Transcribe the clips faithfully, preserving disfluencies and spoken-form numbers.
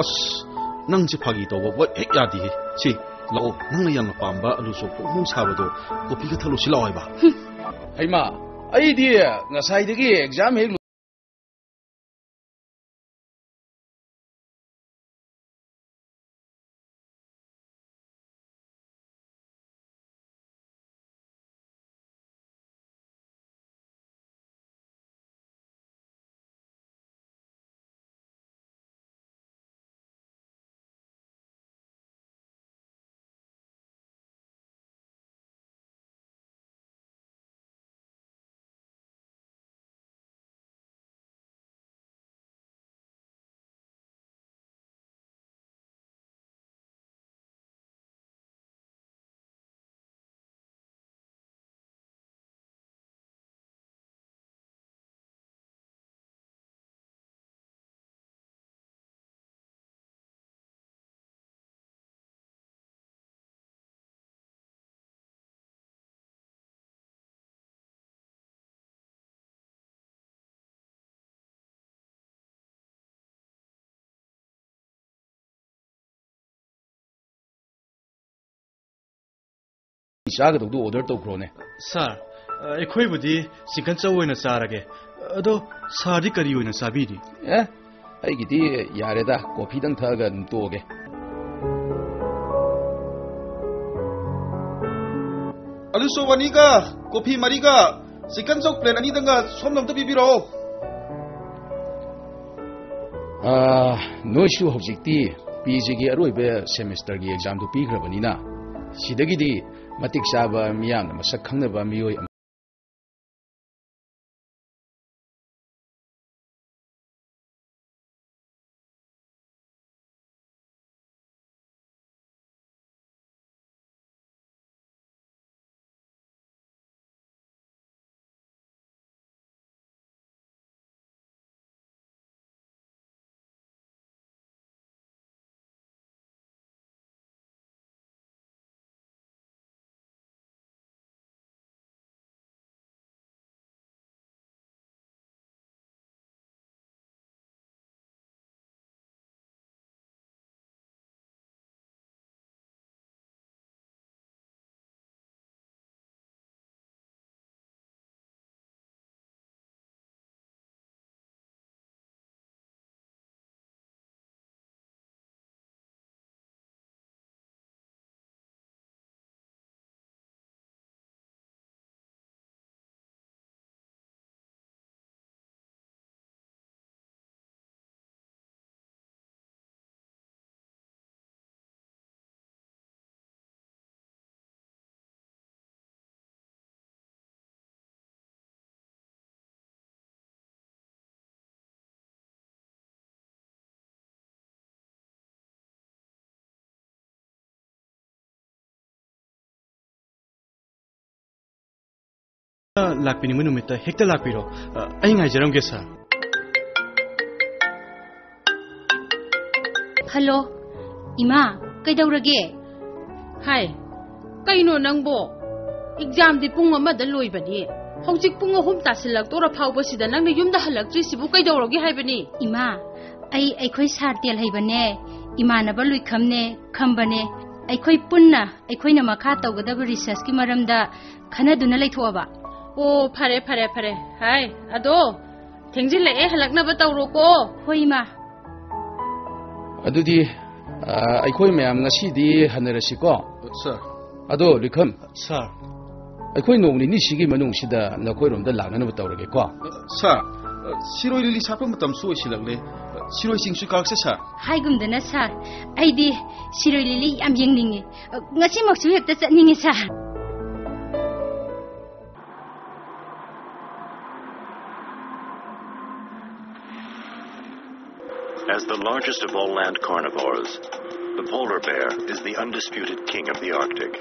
ꯑꯁ, ꯅꯪꯁꯦ ꯐꯥꯒꯤ ꯇꯧꯕ ꯋꯥ ꯍꯦꯛ ꯌꯥꯗꯦꯍꯦ꯫ ꯁꯤ, ꯂꯥꯛꯑꯣ, ꯅꯪꯅ ꯌꯥꯝꯅ ꯄꯥꯝꯕ ꯑꯂꯨ ꯆꯣꯞ ꯐꯣꯡ ꯐꯣꯡ ꯁꯥꯕꯗꯣ, ꯀꯣꯐꯤꯒ ꯊꯛꯂꯨꯁꯤ ꯂꯥꯛꯑꯣ ꯍꯥꯏꯕ꯫ ꯍꯩꯃꯥ, ꯑꯩꯗꯤ ꯉꯁꯥꯏꯗꯒꯤ ꯑꯦꯛꯖꯥꯝ ꯍꯦꯛ ꯆꯥꯒꯗꯧꯗꯣ ꯑꯣꯔꯗꯔ ꯇꯧꯈ꯭ꯔꯣꯅꯦ꯫ ꯁꯥꯔ, ꯑꯩꯈꯣꯏꯕꯨꯗꯤ ꯆꯤꯀꯟ ꯆꯧ ꯑꯣꯏꯅ ꯆꯥꯔꯒꯦ꯫ ꯑꯗꯣ ꯁꯥꯔꯗꯤ ꯀꯔꯤ ꯑꯣꯏꯅ ꯆꯥꯕꯤꯔꯤ? ꯑꯦ, ꯑꯩꯒꯤꯗꯤ ꯌꯥꯔꯦꯗ, ꯀꯣꯐꯤꯗꯪ ꯊꯛꯑꯒ ꯑꯗꯨꯝ ꯇꯣꯛꯑꯒꯦ꯫ ꯑꯂꯨ ꯆꯣꯞ ꯑꯅꯤꯒ, ꯀꯣꯐꯤ ꯃꯔꯤꯒ, ꯆꯤꯀꯟ ꯆꯧ ꯄ꯭ꯂꯦꯠ ꯑꯅꯤꯗꯪꯒ ꯁꯣꯝꯗ ꯑꯝꯇ ꯄꯤꯕꯤꯔꯛꯑꯣ꯫ ꯑꯥ, ꯅꯣꯏꯁꯨ ꯍꯧꯖꯤꯛꯇꯤ ꯄꯤ ꯖꯤꯒꯤ ꯑꯔꯣꯏꯕ ꯁꯦꯃꯤꯁꯇꯔꯒꯤ ꯑꯦꯛꯖꯥꯝꯗꯨ ꯄꯤꯈ꯭ꯔꯕꯅꯤꯅ, ꯁꯤꯗꯒꯤꯗꯤ ꯃꯇꯤꯛ ꯆꯥꯕ, ꯃꯤꯌꯥꯝꯅ ꯃꯁꯛ ꯈꯪꯅꯕ ꯃꯤꯑꯣꯏ ꯑꯃ ꯂꯥꯛꯄꯤꯅꯤꯡꯕ ꯅꯨꯃꯤꯠꯇ ꯍꯦꯛꯇ ꯂꯥꯛꯄꯤꯔꯣ꯫ ꯑ, ꯑꯩ ꯉꯥꯏꯖꯔꯝꯒꯦ, ꯁꯥꯔ꯫ ꯍꯜꯂꯣ, ꯏꯃꯥ, ꯀꯩꯗꯧꯔꯒꯦ? ꯍꯥꯏ, ꯀꯩꯅꯣ ꯅꯪꯕꯣ? ꯑꯦꯛꯖꯥꯝꯗꯤ ꯄꯨꯡ ꯑꯃꯗ ꯂꯣꯏꯕꯅꯤ꯫ ꯍꯧꯖꯤꯛ ꯄꯨꯡ ꯑꯍꯨꯝ ꯇꯥꯁꯤꯜꯂꯛꯇꯣꯔ ꯐꯥꯎꯕꯁꯤꯗ ꯅꯪꯅ ꯌꯨꯝꯗ ꯍꯜꯂꯛꯇ꯭ꯔꯤꯁꯤꯕꯨ ꯀꯩꯗꯧꯔꯒꯦ ꯍꯥꯏꯕꯅꯤ? ꯏꯃꯥ, ꯑꯩ ꯑꯩꯈꯣꯏ ꯁꯥꯔ ꯇꯦꯜ ꯍꯩꯕꯅꯦ, ꯏꯃꯥꯟꯅꯕ ꯂꯨꯏꯈꯝꯅꯦ, ꯈꯝꯕꯅꯦ, ꯑꯩꯈꯣꯏ ꯄꯨꯟꯅ ꯑꯩꯈꯣꯏꯅ ꯃꯈꯥ ꯇꯧꯒꯗꯕ ꯔꯤꯁꯔꯁꯀꯤ ꯃꯔꯝꯗ ꯈꯟꯅꯗꯨꯅ ꯂꯩꯊꯣꯛꯑꯕ꯫ ꯑꯣ, ꯐꯔꯦ, ꯐꯔꯦ, ꯐꯔꯦ꯫ ꯍꯥꯏ, ꯑꯗꯣ ꯊꯦꯡꯖꯤꯜꯂꯛꯑꯦ, ꯍꯜꯂꯛꯅꯕ ꯇꯧꯔꯣꯀꯣ꯫ ꯍꯣꯏ, ꯏꯃꯥ꯫ ꯑꯗꯨꯗꯤ, ꯑ, ꯑꯩꯈꯣꯏ ꯃꯌꯥꯝ ꯉꯁꯤꯗꯤ ꯍꯟꯅꯔꯁꯤꯀꯣ꯫ ꯁꯥꯔ꯫ ꯑꯗꯣ, ꯂꯨꯏꯈꯝ꯫ ꯁꯥꯔ꯫ ꯑꯩꯈꯣꯏ ꯅꯣꯡ ꯅꯤꯅꯤꯁꯤꯒꯤ ꯃꯅꯨꯡꯁꯤꯗ ꯅꯈꯣꯏꯔꯣꯝꯗ ꯂꯥꯛꯅꯅꯕ ꯇꯧꯔꯒꯦꯀꯣ꯫ ꯁꯥꯔ, ꯁꯤꯔꯣꯏ ꯂꯤꯂꯤ ꯁꯥꯠꯄ ꯃꯇꯝꯁꯨ ꯑꯣꯏꯁꯤꯜꯂꯛꯂꯦ꯫ ꯁꯤꯔꯣꯏ ꯆꯤꯡꯁꯨ ꯀꯥꯔꯛꯁꯦ, ꯁꯥꯔ꯫ ꯍꯥꯏꯒꯨꯝꯗꯅ, ꯁꯥꯔ, ꯑꯩꯗꯤ ꯁꯤꯔꯣꯏ ꯂꯤꯂꯤ ꯌꯥꯝ ꯌꯦꯡꯅꯤꯡꯉꯤ꯫ ꯉꯁꯤꯃꯛꯁꯨ ꯍꯦꯛꯇ ꯆꯠꯅꯤꯡꯉꯤ, ꯁꯥꯔ꯫ As the largest of all land carnivores, the polar bear is the undisputed king of the Arctic.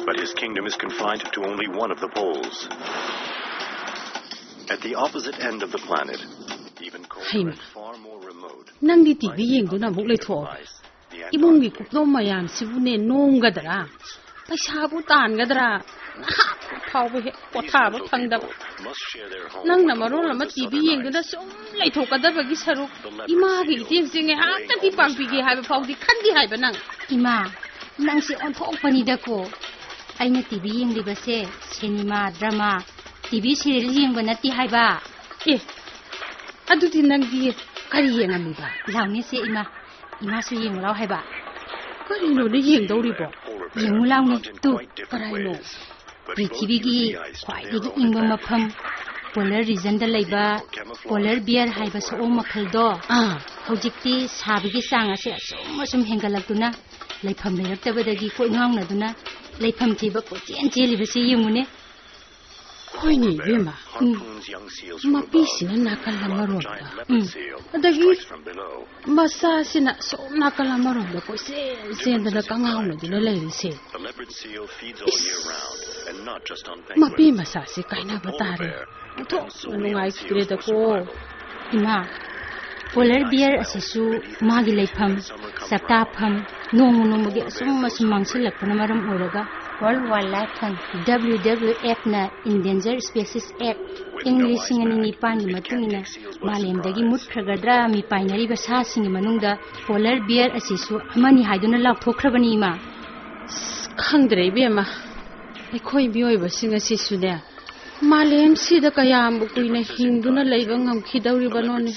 But his kingdom is confined to only one of the poles. At the opposite end of the planet, even colder ꯍꯩꯃꯥ꯫ And far more remote, ꯅꯪꯗꯤ TV ꯌꯦꯡꯗꯨꯅ ꯑꯃꯨꯛ ꯂꯩꯊꯣꯛꯑꯣ꯫ ꯏꯃꯨꯡꯒꯤ ꯀꯨꯞꯅꯣꯝ ꯃꯌꯥꯝꯁꯤꯕꯨꯅꯦ ꯅꯣꯝꯒꯗ꯭ꯔꯥ? ꯄꯩꯁꯥꯕꯨ ꯇꯥꯟꯒꯗ꯭ꯔꯥ? ꯅꯍꯥꯛ ꯐꯥꯎꯕ ꯍꯦꯛ ꯄꯣꯊꯥꯕ ꯐꯪꯗꯕ꯫ ꯅꯪꯅ ꯃꯔꯣꯜ ꯑꯃ ꯇꯤꯚꯤ ꯌꯦꯡꯗꯨꯅ ꯁꯨꯝ ꯂꯩꯊꯣꯛꯀꯗꯕꯒꯤ ꯁꯔꯨꯛ, ꯏꯃꯥꯒꯤ ꯏꯇꯦꯡꯁꯦ ꯉꯥꯏꯍꯥꯛꯇꯗꯤ ꯄꯥꯡꯕꯤꯒꯦ ꯍꯥꯏꯕ ꯐꯥꯎꯗꯤ ꯈꯟꯗꯦ ꯍꯥꯏꯕ ꯅꯪ꯫ ꯏꯃꯥ, ꯅꯪꯁꯦ ꯑꯣꯟꯊꯣꯛꯄꯅꯤꯗꯀꯣ꯫ ꯑꯩꯅ ꯇꯤꯚꯤ ꯌꯦꯡꯂꯤꯕꯁꯦ ꯁꯤꯅꯦꯃꯥ, ꯗ꯭ꯔꯃꯥ, ꯇꯤꯚꯤ ꯁꯤꯔꯤꯌꯦꯜ ꯌꯦꯡꯕ ꯅꯠꯇꯦ ꯍꯥꯏꯕ꯫ ꯑꯦ, ꯑꯗꯨꯗꯤ ꯅꯪꯗꯤ ꯀꯔꯤ ꯌꯦꯡꯉꯝꯃꯤꯕ? ꯂꯥꯎꯅꯦꯁꯦ ꯏꯃꯥ, ꯏꯃꯥꯁꯨ ꯌꯦꯡꯉꯨ ꯂꯥꯎ ꯍꯥꯏꯕ꯫ ꯀꯔꯤꯅꯣꯅꯦ ꯌꯦꯡꯗꯧꯔꯤꯕꯣ? ꯌꯦꯡꯉꯨ ꯂꯥꯎꯅꯦ, ꯇꯨ꯫ ꯀꯔꯥꯏꯅꯣ? ꯄ꯭ꯔꯤꯊꯤꯕꯤꯒꯤ ꯈ꯭ꯋꯥꯏꯗꯒꯤ ꯏꯪꯕ ꯃꯐꯝ, ꯄꯣꯂꯔ ꯔꯤꯖꯟꯗ ꯂꯩꯕ ꯄꯣꯂꯔ ꯕꯤꯌꯔ ꯍꯥꯏꯕ ꯁꯑꯣꯝ ꯃꯈꯜꯗꯣ, ꯑꯥ꯫ ꯍꯧꯖꯤꯛꯇꯤ ꯁꯥꯕꯒꯤ ꯆꯥꯡ ꯑꯁꯦ ꯑꯁꯨꯝ ꯑꯁꯨꯝ ꯍꯦꯟꯒꯠꯂꯛꯇꯨꯅ ꯂꯩꯐꯝ ꯂꯩꯔꯛꯇꯕꯗꯒꯤ ꯀꯣꯛ ꯉꯥꯎꯅꯗꯨꯅ ꯂꯩꯐꯝ ꯊꯤꯕ ꯀꯣꯏꯆꯦꯟ ꯆꯦꯜꯂꯤꯕꯁꯤ ꯌꯦꯡꯉꯨꯅꯦ꯫ ꯍꯣꯏꯅꯦ, ꯏꯕꯦꯝꯃ꯫ ꯎꯝ꯫ ꯃꯄꯤꯁꯤꯅ ꯅꯥꯀꯜ ꯑꯃꯔꯣꯝꯗ, ꯎꯝ꯫ ꯑꯗꯒꯤ ꯃꯆꯥꯁꯤꯅ ꯁꯣꯝ ꯅꯥꯀꯜ ꯑꯃꯔꯣꯝꯗ ꯀꯣꯏꯆꯦꯟ ꯆꯦꯟꯗꯅ ꯀꯉꯥꯎꯅꯗꯨꯅ ꯂꯩꯔꯤꯁꯦ꯫ ꯏꯁ, ꯃꯄꯤ ꯃꯆꯥꯁꯤ ꯀꯥꯏꯅꯕ ꯇꯥꯔꯦ꯫ ꯑꯣꯟꯊꯣꯛꯅ ꯅꯨꯡꯉꯥꯏꯈꯤꯗ꯭ꯔꯦꯗꯀꯣ꯫ ꯏꯃꯥ, ꯄꯣꯂꯔ ꯕꯤꯌꯔ ꯑꯁꯤꯁꯨ ꯃꯥꯒꯤ ꯂꯩꯐꯝ, ꯆꯥꯛꯇꯥꯐꯝ, ꯅꯣꯡꯃ ꯅꯣꯡꯃꯒꯤ ꯑꯁꯨꯝ ꯑꯁꯨꯝ ꯃꯥꯡꯁꯤꯜꯂꯛꯄꯅ ꯃꯔꯝ ꯑꯣꯏꯔꯒ World Wildlife Fund, W W F ꯅ Endangered Species Act, ꯏꯪ ꯂꯤꯁꯤꯡ ꯑꯅꯤ ꯅꯤꯄꯥꯟꯒꯤ ꯃꯇꯨꯡ ꯏꯟꯅ ꯃꯥꯂꯦꯝꯗꯒꯤ ꯃꯨꯠꯈ꯭ꯔꯒꯗ꯭ꯔꯥ ꯃꯤꯄꯥꯏꯅꯔꯤꯕ ꯁꯥꯁꯤꯡꯒꯤ ꯃꯅꯨꯡꯗ ꯄꯣꯂꯔ ꯕꯤꯌꯔ ꯑꯁꯤꯁꯨ ꯑꯃꯅꯤ ꯍꯥꯏꯗꯨꯅ ꯂꯥꯎꯊꯣꯛꯈ꯭ꯔꯕꯅꯤ, ꯏꯃꯥ꯫ ꯑꯁ, ꯈꯪꯗ꯭ꯔꯦ, ꯏꯕꯦꯝꯃ꯫ ꯑꯩꯈꯣꯏ ꯃꯤꯑꯣꯏꯕꯁꯤꯡ ꯑꯁꯤꯁꯨꯅꯦ, ꯃꯥꯂꯦꯝꯁꯤꯗ ꯀꯌꯥꯝꯕꯨ ꯀꯨꯏꯅ ꯍꯤꯡꯗꯨꯅ ꯂꯩꯕ ꯉꯝꯈꯤꯗꯧꯔꯤꯕꯅꯣꯅꯦ?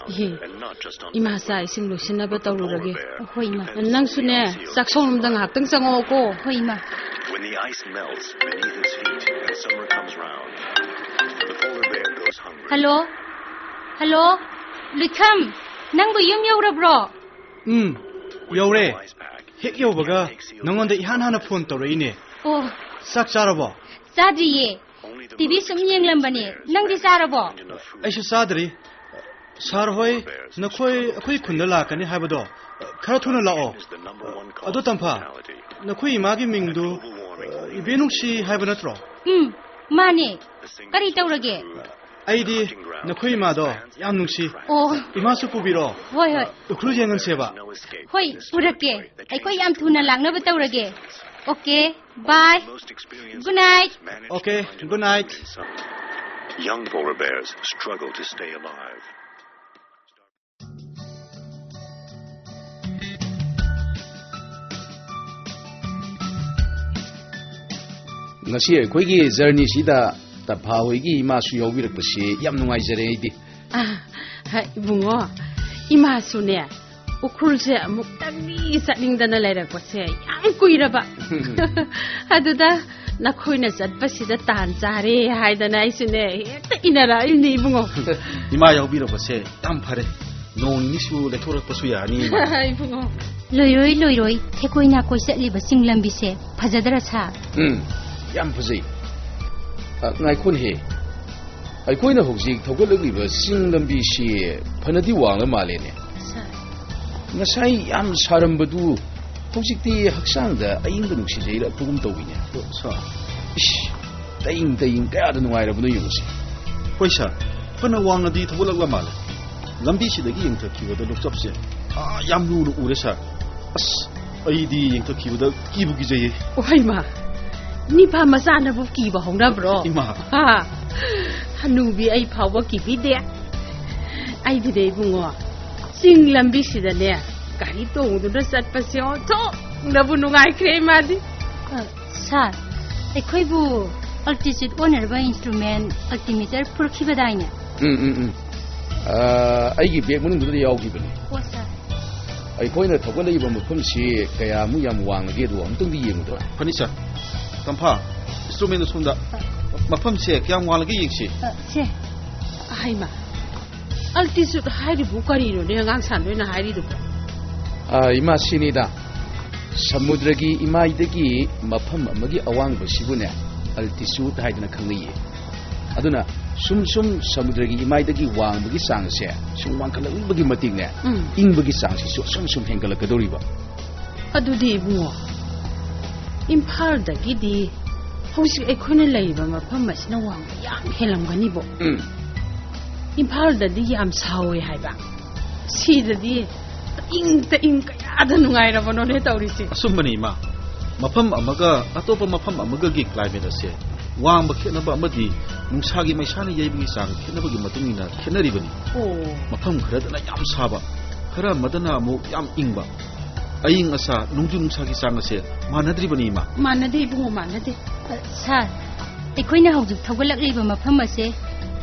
ꯏꯍꯦ, ꯏꯃꯥ ꯆꯥꯛ ꯏꯁꯤꯡ ꯂꯣꯏꯁꯤꯟꯅꯕ ꯇꯧꯔꯨꯔꯒꯦ꯫ ꯍꯣꯏ, ꯏꯃꯥ꯫ ꯅꯪꯁꯨꯅꯦ, ꯆꯥꯛꯁꯪꯂꯣꯝꯗ ꯉꯥꯏꯍꯥꯛꯇꯪ ꯆꯪꯉꯛꯑꯣꯀꯣ꯫ ꯍꯣꯏ, ꯏꯃꯥ꯫ When the ice melts beneath his feet and summer comes round, the polar bear goes hungry. Hello? Hello? ꯂꯨꯏꯊꯝ, ꯅꯪꯕꯨ ꯌꯨꯝ ꯌꯧꯔꯕ꯭ꯔꯣ? ꯎꯝ, ꯌꯧꯔꯦ꯫ ꯍꯦꯛ ꯌꯧꯕꯒ ꯅꯪꯉꯣꯟꯗ ꯏꯍꯥꯟ ꯍꯥꯟꯅ ꯐꯣꯟ ꯇꯧꯔꯛꯏꯅꯦ꯫ ꯑꯣ꯫ ꯆꯥꯛ ꯆꯥꯔꯕꯣ? ꯆꯥꯗ꯭ꯔꯤꯌꯦ꯫ ꯇꯤꯚꯤ ꯁꯨꯝ ꯌꯦꯡꯂꯝꯕꯅꯦ꯫ ꯅꯪꯗꯤ ꯆꯥꯔꯕꯣ? ꯑꯩꯁꯨ ꯆꯥꯗ꯭ꯔꯤ꯫ ꯁꯥꯔ ꯍꯣꯏ, ꯅꯈꯣꯏ ꯑꯩꯈꯣꯏ ꯈꯨꯟꯗ ꯂꯥꯛꯀꯅꯤ ꯍꯥꯏꯕꯗꯣ ꯈꯔ ꯊꯨꯅ ꯂꯥꯛꯑꯣ꯫ ꯑꯗꯣ ꯇꯝꯐꯥ, ꯅꯈꯣꯏ ꯏꯃꯥꯒꯤ ꯃꯤꯡꯗꯨ ꯏꯕꯦꯅꯨꯡꯁꯤ ꯍꯥꯏꯕ ꯅꯠꯇ꯭ꯔꯣ? ꯎꯝ, ꯃꯥꯅꯦ꯫ ꯀꯔꯤ ꯇꯧꯔꯒꯦ? ꯑꯩꯗꯤ ꯅꯈꯣꯏ ꯏꯃꯥꯗꯣ ꯌꯥꯝ ꯅꯨꯡꯁꯤ꯫ ꯑꯣ꯫ ꯏꯃꯥꯁꯨ ꯄꯨꯕꯤꯔꯣ꯫ ꯍꯣꯏ, ꯍꯣꯏ꯫ ꯎꯈ꯭ꯔꯨꯜ ꯌꯦꯡꯍꯟꯁꯦꯕ꯫ ꯍꯣꯏ, ꯄꯨꯔꯛꯀꯦ꯫ ꯑꯩꯈꯣꯏ ꯌꯥꯝ ꯊꯨꯅ ꯂꯥꯛꯅꯕ ꯇꯧꯔꯒꯦ꯫ Okay, bye. Good night. Okay, good night. Young polar bears struggle to stay alive. ꯉꯁꯤ ꯑꯩꯈꯣꯏꯒꯤ ꯖꯔꯅꯤꯁꯤꯗ ꯇꯝꯐꯥ ꯍꯣꯏꯒꯤ ꯏꯃꯥꯁꯨ ꯌꯥꯎꯕꯤꯔꯛꯄꯁꯤ ꯌꯥꯝ ꯅꯨꯡꯉꯥꯏꯖꯔꯦ ꯑꯩꯗꯤ꯫ ꯑ, ꯍ, ꯏꯕꯨꯡꯉꯣ, ꯏꯃꯥꯁꯨꯅꯦ, ꯎꯈ꯭ꯔꯨꯜꯁꯦ ꯑꯃꯨꯛꯇꯪꯗꯤ ꯆꯠꯅꯤꯡꯗꯅ ꯂꯩꯔꯛꯄꯁꯦ ꯌꯥꯝ ꯀꯨꯏꯔꯕ꯫ ꯑꯗꯨꯗ ꯅꯈꯣꯏꯅ ꯆꯠꯄꯁꯤꯗ ꯇꯥꯟ ꯆꯥꯔꯦ ꯍꯥꯏꯗꯅ ꯑꯩꯁꯨꯅꯦ ꯍꯦꯛꯇ ꯏꯟꯅꯔꯛꯏꯅꯦ, ꯏꯕꯨꯡꯉꯣ꯫ ꯏꯃꯥ ꯌꯥꯎꯕꯤꯔꯛꯄꯁꯦ ꯌꯥꯝ ꯐꯔꯦ꯫ ꯅꯣꯡ ꯅꯤꯅꯤꯁꯨ ꯂꯩꯊꯣꯔꯛꯄꯁꯨ ꯌꯥꯔꯅꯤ, ꯏꯃꯥ꯫ ꯏꯕꯨꯡꯉꯣ꯫ ꯂꯣꯏꯔꯣꯏ, ꯂꯣꯏꯔꯣꯏ, ꯊꯦꯀꯣꯏ ꯅꯥꯀꯣꯏ ꯆꯠꯂꯤꯕ ꯆꯤꯡ ꯂꯝꯕꯤꯁꯦ ꯐꯖꯗ꯭ꯔꯥ, ꯁꯥꯔ? ꯎꯝ, ꯌꯥꯝ ꯐꯖꯩ꯫ ꯑ, ꯉꯥꯏꯈꯣꯅꯦꯍꯦ꯫ ꯑꯩꯈꯣꯏꯅ ꯍꯧꯖꯤꯛ ꯊꯧꯒꯠꯂꯛꯂꯤꯕ ꯆꯤꯡ ꯂꯝꯕꯤꯁꯤ ꯐꯅꯗꯤ ꯋꯥꯡꯂ ꯃꯥꯜꯂꯦꯅꯦ꯫ ꯁꯥꯔ꯫ ꯉꯁꯥꯏ ꯌꯥꯝ ꯁꯥꯔꯝꯕꯗꯨ ꯍꯧꯖꯤꯛꯇꯤ ꯍꯛꯆꯥꯡꯗ ꯑꯏꯪꯕ ꯅꯨꯡꯁꯤꯠ ꯌꯩꯔꯛꯄꯒꯨꯝ ꯇꯧꯏꯅꯦ꯫ ꯑꯣ, ꯁꯥꯔ꯫ ꯏꯁ, ꯇꯌꯤꯡ ꯇꯌꯤꯡ ꯀꯌꯥꯗ ꯅꯨꯡꯉꯥꯏꯔꯕꯅꯣ ꯌꯦꯡꯉꯨꯁꯦ꯫ ꯍꯣꯏ, ꯁꯥꯔ꯫ ꯐꯅ ꯋꯥꯡꯅꯗꯤ ꯊꯧꯒꯠꯂꯛꯂ ꯃꯥꯜꯂꯦ꯫ ꯂꯝꯕꯤꯁꯤꯗꯒꯤ ꯌꯦꯡꯊꯈꯤꯕꯗ ꯂꯣꯛꯆꯞꯁꯦ, ꯑꯥ, ꯌꯥꯝ ꯂꯨꯅ ꯎꯔꯦ, ꯁꯥꯔ꯫ ꯑꯁ, ꯑꯩꯗꯤ ꯌꯦꯡꯊꯈꯤꯕꯗ ꯀꯤꯕꯨ ꯀꯤꯖꯩꯌꯦ꯫ ꯍꯣꯏ, ꯃꯥ꯫ ꯅꯤꯄꯥ ꯃꯆꯥꯅꯕꯨ ꯀꯤꯕ ꯍꯧꯅꯕ꯭ꯔꯣ? ꯏꯃꯥ꯫ ꯍꯥ? ꯍꯅꯨꯕꯤ ꯑꯩ ꯐꯥꯎꯕ ꯀꯤꯕꯤꯗꯦ꯫ ꯑꯩꯗꯤꯅꯦ ꯏꯕꯨꯡꯉꯣ, ꯆꯤꯡ ꯂꯝꯕꯤꯁꯤꯗꯅꯦ, ꯒꯥꯔꯤ ꯇꯣꯡꯗꯨꯅ ꯆꯠꯄꯁꯦ ꯑꯣꯟꯊꯣꯛꯅꯕꯨ ꯅꯨꯡꯉꯥꯏꯈ꯭ꯔꯦ ꯏꯃꯥꯗꯤ꯫ ꯑ, ꯁꯥꯔ, ꯑꯩꯈꯣꯏꯕꯨ altitude ꯑꯣꯟꯅꯅꯕ instrument altimeter ꯄꯨꯔꯛꯈꯤꯕꯗꯥꯏꯅꯦ? ꯎꯝ, ꯎꯝ, ꯎꯝ꯫ ꯑ, ꯑꯩꯒꯤ ꯕꯦꯒ ꯃꯅꯨꯡꯗꯨꯗ ꯌꯥꯎꯈꯤꯕꯅꯤ꯫ ꯑꯣ, ꯁꯥꯔ꯫ ꯑꯩꯈꯣꯏꯅ ꯊꯧꯒꯠꯂꯛꯏꯕ ꯃꯐꯝꯁꯤ ꯀꯌꯥꯃꯨꯛ ꯌꯥꯝ ꯋꯥꯡꯂꯒꯦ ꯑꯗꯣ ꯑꯃꯨꯛꯇꯪꯗꯤ ꯌꯦꯡꯉꯨꯗꯅ꯫ ꯐꯅꯤ, ꯁꯥꯔ꯫ ꯇꯝꯐꯥ, instrument ꯁꯣꯝꯗ꯫ ꯑ꯫ ꯃꯐꯝꯁꯦ ꯀꯌꯥꯝ ꯋꯥꯡꯂꯒꯦ ꯌꯦꯡꯁꯤ꯫ ꯑ, ꯁꯦ꯫ ꯍꯩꯃꯥ, altitude ꯍꯥꯏꯔꯤꯕꯨ ꯀꯔꯤꯅꯣꯅꯦ ꯑꯉꯥꯡ ꯁꯥꯟꯗꯣꯏꯅ ꯍꯥꯏꯔꯤꯗꯨꯕꯨ? ꯑ, ꯏꯃꯥ, ꯁꯤꯅꯤꯗ꯫ ꯁꯃꯨꯗ꯭ꯔꯒꯤ ꯏꯃꯥꯏꯗꯒꯤ ꯃꯐꯝ ꯑꯃꯒꯤ ꯑꯋꯥꯡꯕꯁꯤꯕꯨꯅꯦ, altitude ꯍꯥꯏꯗꯅ ꯈꯪꯅꯩꯌꯦ꯫ ꯑꯗꯨꯅ ꯁꯨꯝ ꯁꯨꯝ ꯁꯃꯨꯗ꯭ꯔꯒꯤ ꯏꯃꯥꯏꯗꯒꯤ ꯋꯥꯡꯕꯒꯤ ꯆꯥꯡꯁꯦ ꯁꯨꯝ ꯋꯥꯡꯈꯠꯂꯛꯂꯤꯕꯒꯤ ꯃꯇꯤꯛꯅꯦ, ꯎꯝ꯫ ꯏꯪꯕꯒꯤ ꯆꯥꯡꯁꯤꯁꯨ ꯑꯁꯨꯝ ꯁꯨꯝ ꯍꯦꯟꯒꯠꯂꯛꯀꯗꯧꯔꯤꯕ꯫ ꯑꯗꯨꯗꯤ ꯏꯕꯨꯡꯉꯣ, ꯏꯝꯐꯥꯜꯗꯒꯤꯗꯤ ꯍꯧꯖꯤꯛ ꯑꯩꯈꯣꯏꯅ ꯂꯩꯔꯤꯕ ꯃꯐꯝ ꯑꯁꯤꯅ ꯋꯥꯡꯕ ꯌꯥꯝ ꯍꯦꯜꯂꯝꯒꯅꯤꯕꯣ꯫ ꯎꯝ꯫ ꯏꯝꯐꯥꯜꯗꯗꯤ ꯌꯥꯝ ꯁꯥꯎꯋꯦ ꯍꯥꯏꯕ꯫ ꯁꯤꯗꯗꯤ ꯏꯪ ꯇ ꯏꯪ ꯀꯌꯥꯗ ꯅꯨꯡꯉꯥꯏꯔꯕꯅꯣꯅꯦ ꯇꯧꯔꯤꯁꯦ꯫ ꯑꯆꯨꯝꯕꯅꯤ, ꯏꯃꯥ꯫ ꯃꯐꯝ ꯑꯃꯒ ꯑꯇꯣꯞꯄ ꯃꯐꯝ ꯑꯃꯒꯒꯤ climate ꯑꯁꯦ ꯋꯥꯡꯕ ꯈꯦꯠꯅꯕ ꯑꯃꯗꯤ ꯅꯨꯡꯁꯥꯒꯤ ꯃꯩꯁꯥꯅ ꯌꯩꯕꯒꯤ ꯆꯥꯡ ꯈꯦꯠꯅꯕꯒꯤ ꯃꯇꯨꯡ ꯏꯟꯅ ꯈꯦꯠꯅꯔꯤꯕꯅꯤ꯫ ꯑꯣ꯫ ꯃꯐꯝ ꯈꯔꯗꯅ ꯌꯥꯝ ꯁꯥꯕ, ꯈꯔ ꯑꯃꯗꯅ ꯑꯃꯨꯛ ꯌꯥꯝ ꯏꯪꯕ꯫ ꯑꯏꯪ ꯑꯁꯥ, ꯅꯣꯡꯖꯨ ꯅꯨꯡꯁꯥꯒꯤ ꯆꯥꯡ ꯑꯁꯦ ꯃꯥꯟꯅꯗ꯭ꯔꯤꯕꯅꯤ, ꯏꯃꯥ꯫ ꯃꯥꯟꯅꯗꯦ, ꯏꯕꯨꯡꯉꯣ, ꯃꯥꯟꯅꯗꯦ꯫ ꯑ, ꯁꯥꯔ, ꯑꯩꯈꯣꯏꯅ ꯍꯧꯖꯤꯛ ꯊꯧꯒꯠꯂꯛꯂꯤꯕ ꯃꯐꯝ ꯑꯁꯦ